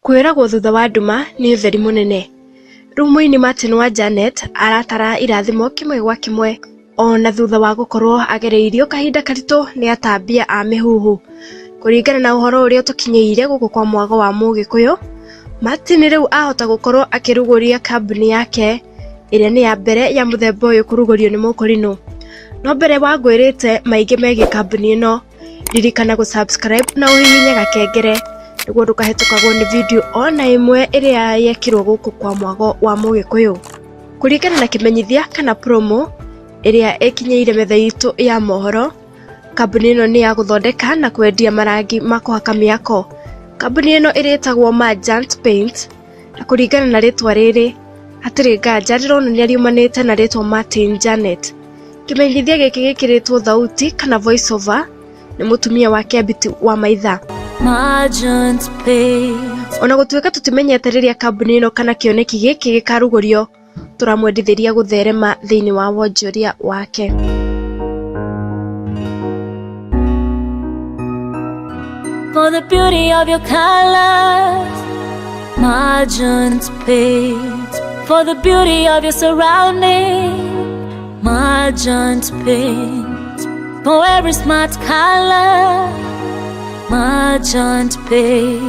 Kwĩragwo thutha wa nduma nĩ ũtheri mũnene. Rĩu mũini Martin wa Janet aratara irathimo kĩmwe gwa kĩmwe ona thutha wa gũkorwo agereirio kahinda karitũ nĩ atambia a mĩhuhu. Kũringana na ũhoro ũrĩa ũtũkinyĩire gũkũ kwa mwago wa Mũgĩkũyũ, Martin rĩu ahota gũkorwo akĩrugũria kambuni yake ĩrĩa nĩ ya mbere ya mũthemba ũyũ kũrugũrio nĩ Mũkũrinũ. No mbere wa ngwĩrĩte maingĩ megiĩ kambuni ĩno, Ririkana gũ subscribe na ũhihinye gakengere nĩguo ndũkahĩtũkagwo nĩ video ona ĩmwe ĩrĩa yekĩrwo gũkũ kwa mwago wa Mũgĩkũyũ. Kũringana na kĩmenyithia kana promo ĩrĩa ĩkinyĩire metha itũ ya mohoro, kambuni ĩno nĩ ya gũthondeka na kwendia marangi ma kũhaka mĩako. Kambuni ĩno ĩrĩtagwo Merchant Paint na kũringana na rĩtwa rĩrĩ, hatirĩ nganja rĩronania riumanĩte na rĩtwa Martin Janet. Kĩmenyithia gĩkĩ gĩkĩrĩtwo thauti kana voice over nĩ mũtumia wake Abiti wa Maitha. Margins paid. Ona gũtuĩka tũtimenyete rĩrĩa kambuni ĩno kana kĩoneki gĩkĩ gĩkarugũrio, tũramwendithĩria gũtherema thĩinĩ wa wonjoria wake. For the beauty of your colors, margins paid. For the beauty of your surrounding, margins paid. For every smart color, margins paid.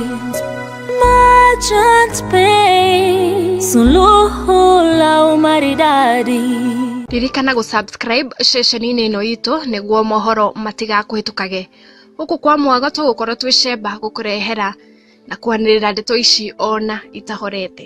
Margins paid. Suluhu la umaridadi. Ririkana gũ subscribe ceceni-inĩ ĩno itũ nĩguo mohoro matigakũhĩtũkage. Gũkũ kwa mwago tũgũkorwo twĩ cemba gũkũrehera na kwanĩrĩra ndeto ici ona itahorete.